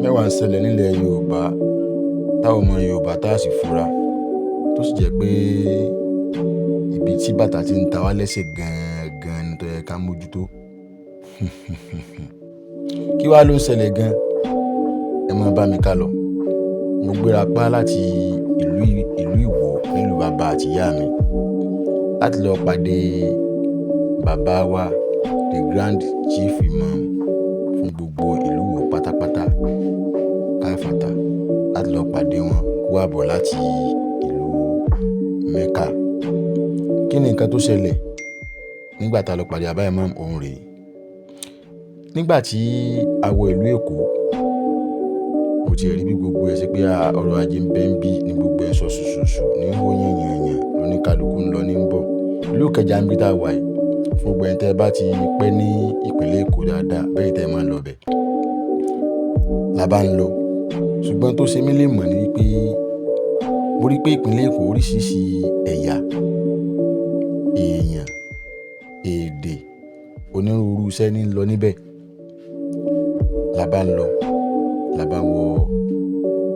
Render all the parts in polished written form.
Mẹ́wàá ń ṣẹlẹ̀ nílẹ̀ Yorùbá táwọn ọmọ Yorùbá tá a sì fura, tó sì jẹ́ pé ibi tí bàtà ti ń ta wá lẹ́sẹ̀ gan-an ni tó yẹ ká mójútó. Kí wá ló ń ṣẹlẹ̀ gan? Ẹ máa bá mi ká lọ. Mo gbéra pá láti ìlú Ìwó nílùú bàbá àti ìyá mi láti lọ pàdé bàbá wa, the Grand Chief Imam fún gbogbo ìlú Ìwó pátápátá káfàtà, láti lọ pàdé wọn kú àbọ̀ láti ìlú Mecca. Kí ni nǹkan tó ṣẹlẹ̀ nígbà tá a lọ pàdé bàbá Imam? Òun rèé. Nígbà tí a wọ ìlú Èkó, mo ti rí bí gbogbo ẹ ṣe pé ọrọ̀ ajé ń bẹ ń bí ní gbogbo ẹ̀ sọ ṣùṣùṣù ní hó yànyànyàn lóníkálukú ń lọ ní ń bọ̀. Ìlú Ìkẹjà ń bí tá a wà yìí, fún gbogbo ẹni tẹ́ ẹ bá ti pẹ́ ní ìpínlẹ̀ Èkó dáadáa, bẹ́ẹ̀ tẹ́ ẹ máa ń lọ bẹ̀. La bá ń lọ. Ṣùgbọ́n tó ṣe mí lè mọ̀ ní wípé mo rí pé ìpínlẹ̀ Èkó, oríṣiríṣi ẹ̀yà, èèyàn, èdè, onírúurú iṣẹ́ ní ń lọ níbẹ̀. La bá ń lọ, la bá wọ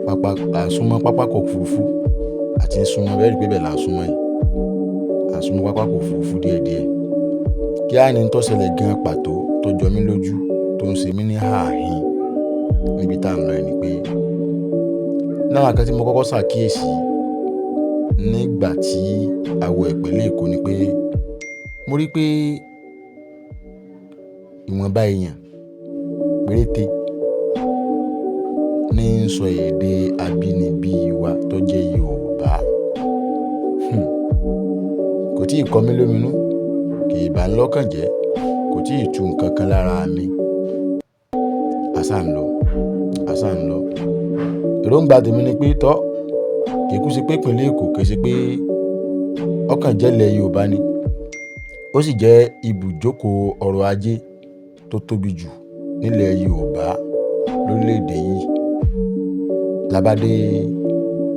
pápá, là ń súnmọ́ pápákọ̀ òfurufú àti ń súnmọ́, bẹ́ẹ̀ rí pé bẹ́ẹ̀ là ń súnmọ́ yìí. À ń súnmọ́ pápákọ̀ òfurufú díẹ̀díẹ̀. Kí á ní tó ṣẹlẹ̀ gan pàtó tó jọ mí lójú, tó ń ṣe mí ní ààhín níbi tá à ń lọ yìí ni pé lára nǹkan tí mo kọ́kọ́ ṣàkíyèsí nígbà tí a wọ ìpínlẹ̀ Èkó ni pé mo rí pé ìwọ̀nba èèyàn péréte ní ń sọ èdè abínibí wa tó jẹ́ Yorùbá. Kò tí ì kọ mí lóminú, kì í bá ń lọ́kàn jẹ́, kò tí ì tu nǹkan kan lára mi. A sá ń lọ, a sá ń lọ. Èròǹgbà tèmi ni pé tọ́, kì í kú ṣe pé ìpínlẹ̀ Èkó kì í ṣe pé ọ̀kan jẹ́ ilẹ̀ Yorùbá ni. Ó sì jẹ́ ibùjókòó ọrọ̀ ajé tó tóbi jù nílẹ̀ Yorùbá lórílẹ̀ èdè yìí. La bá dé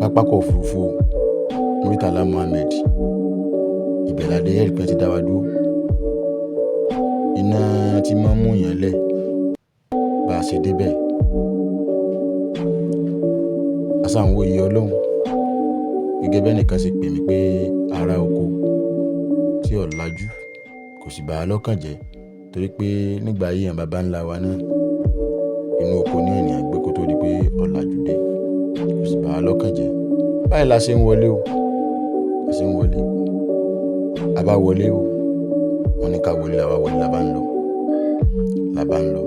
pápákọ̀ òfurufú Murtala Muhammed, ibẹ̀ la dé, ẹ rí pé wọ́n ti dá wa dúró. Iná tí máa ń mú èèyàn lẹ̀, bá ṣe dé bẹ́ẹ̀. A sá ń wo iye Ọlọ́run. Gẹ́gẹ́ bí ẹnìkan ṣe pè mí pé ará oko tí ò lajú kò sì bá a lọ́kàn jẹ́, torí pé nígbà ayé àwọn bàbá ńlá wa náà, inú oko ní ènìyàn gbé kó tó di pé ọ̀làjú dé, kò sì bá a lọ́kàn jẹ́. Báyìí la ṣe ń wọlé o. La ṣe ń wọlé. A bá wọlé o. Wọ́n ní ká wọlé, la bá wọlé, la bá ń lọ. La bá ń lọ.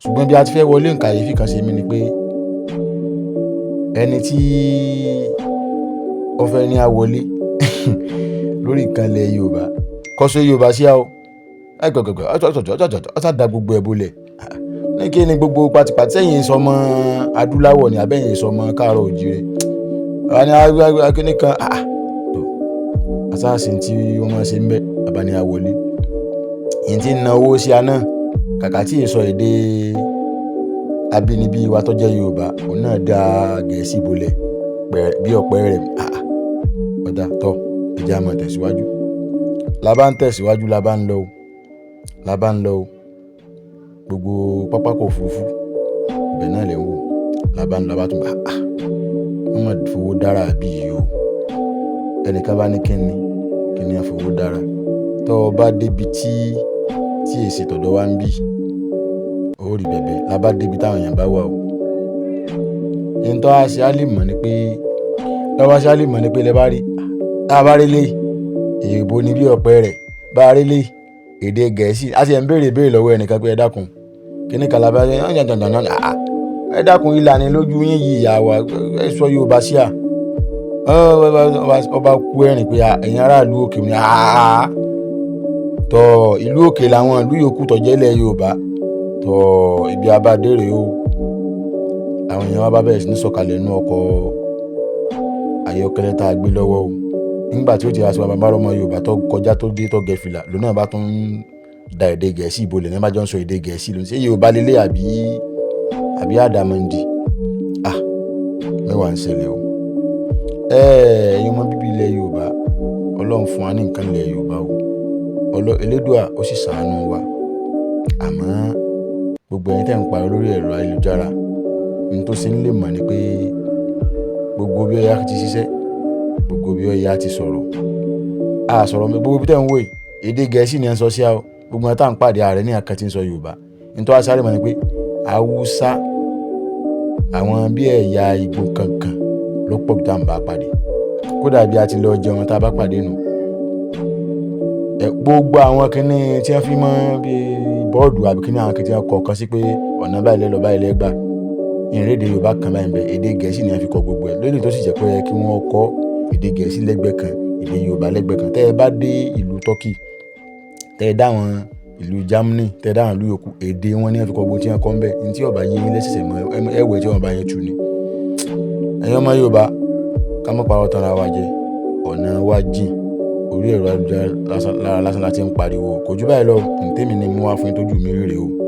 Ṣùgbọ́n bí a ti fẹ́ wọlé, nǹkan kàyéfì kan ṣe mí ni pé ẹni tí ó fẹ́ ní a wọlé lórí ìkànnì Yorùbá, kò sọ Yorùbá sí a o. Ó sá da gbogbo ẹ̀ bolẹ̀. Ní kí ni gbogbo pátipàti sẹ́yìn sọmọ adúláwọ̀ ni àbẹ́yìn sọmọ káàárọ̀ òjìrè. Àwa ní kíní kan. Tó. Àsáàsì tí wọ́n máa ń ṣe ń bẹ́, la bá ní a wọlé. Èyí tí ń na owó sí a náà, kàkà tí ì sọ èdè abínibí wa tó jẹ́ Yorùbá, òun náà dá Gẹ̀ẹ́sì bolẹ̀ bí ọ̀pẹ rẹ̀. Ọ̀dà tọ́, ẹ jẹ́ a máa tẹ̀síwájú. La bá ń tẹ̀síwájú, la bá ń lọ o. La bá ń lọ o. Gbogbo pápákọ̀ òfurufú, ibẹ̀ náà lẹ̀ ń wò. La bá ń lọ, la bá tún bá, wọ́n máa fowó dára bí yìí o. Ẹnìkan bá ní kíni, kíni a fowó dára. Tọ́ ọ bá dé ibi tí èsì tọ̀dọ̀ wa ń bí, ó rí bẹ̀bẹ̀. La bá dé ibi táwọn èèyàn bá wà o. Ohun tó wá ṣe á lè mọ̀ ni pé, tó wá ṣe á lè mọ̀ ni pé lẹ bá rí, tá a bá rí léyìí, èèbó ni bí ọ̀pẹ rẹ̀. Bá rí léyìí, èdè Gẹ̀ẹ́sì. A sì ń béèrè béèrè lọ́wọ́ ẹnìkan pé ẹ dákun. Kíni kan la bá rí? Ẹ dákun, ìlànà lójú yín yìí, ìyá wa, ẹ sọ Yorùbá sí à. Ọba kú ẹ̀rín pé ẹ̀yin aráàlú òkè ni. Tọ́ ìlú òkè làwọn ìlú yòókù tó jẹ́ ilẹ̀ Yorùbá. Tọ́ ibi abádé rèé o. Àwọn èèyàn wa bá bẹ̀rẹ̀ sí ní sọ̀kalẹ̀ nínú ọkọ̀ ayọ́kẹ́lẹ́ tá a gbé lọ́wọ́ o. Nígbà tí ó ti wá sí wa, bàbá ọmọ Yorùbá tó kọjá tó dé tó gẹ fìlà, lòun náà bá tún da èdè Gẹ̀ẹ́sì bolẹ̀ ní bá jọ ń sọ èdè Gẹ̀ẹ́sì lónìí. Ṣé Yorùbá lélẹ̀ àbí àdàmọ̀ndì? Mẹ́wàá ń ṣẹlẹ̀ o. Ẹ̀yin ọmọ bíbí ilẹ̀ Yorùbá, Ọlọ́run fún wa ní nǹkan ilẹ̀ Yorùbá o. Elédùà ó sì ṣàánú wa. Àmọ́ Gbogbo ẹ̀yin tẹ́ ń pariwo lórí ẹ̀rọ ayélujára, ohun tó ṣe ń lè mọ̀ ni pé gbogbo bí Ọya ti ṣiṣẹ́, gbogbo bí Ọya ti sọ̀rọ̀, a sọ̀rọ̀ mi. Gbogbo bí tẹ́ ń wò yìí, èdè Gẹ̀ẹ́sì ni ẹ ń sọ sí a o. Gbogbo wọn tá à ń pàdé, ààrẹ ní àkàn tí ń sọ Yorùbá. Nítorí wá sáré mọ̀ ni pé Haúsá, àwọn bí ẹ̀yà Ìgbò kankan ló pọ̀ jù tá à ń bá pàdé. Kódà bí a ti lọ jẹun tá a bá pàdé nù. Gbogbo àwọn kinní tí wọ́n fi mọ́ bí bọ́ọ̀dù àbí kinní, àwọn kinní tí wọ́n kọ kan sí pé ọ̀nà báyìí lẹ́ lọ, báyìí lẹ́ gbà, ìrìn èdè Yorùbá kan báyìí ń bẹ. Èdè Gẹ̀ẹ́sì ni wọ́n fi kọ gbogbo ẹ̀ lórí, tó sì jẹ́ pé ó yẹ kí wọ́n kọ èdè Gẹ̀ẹ́sì lẹ́gbẹ̀ẹ́ kan, èdè Yorùbá lẹ́gbẹ̀ẹ́ kan. Tẹ́ ẹ bá dé ìlú Turkey, tẹ́ ẹ dá àwọn ìlú Germany, tẹ́ ẹ dá àwọn ìlú yòókù, èdè wọn ni wọ́n fi kọ gbogbo tí wọ́n kọ́ ń bẹ̀. Ní tí ó bá yé yín lẹ́sẹ̀sẹ̀ mọ́ ẹ̀wẹ̀ tí wọ́n bá yẹn tu ni. Ẹ̀yin ọmọ Yorùbá, ká má parọ́ tanra wa jẹ, ọ̀nà wa jìn. Orí ẹ̀rọ ayélujára lára lásán la ti ń pariwo. Kò jù báyìí lọ. Ntẹ́mi ni mú wá fún yín tójú mi rí rèé o.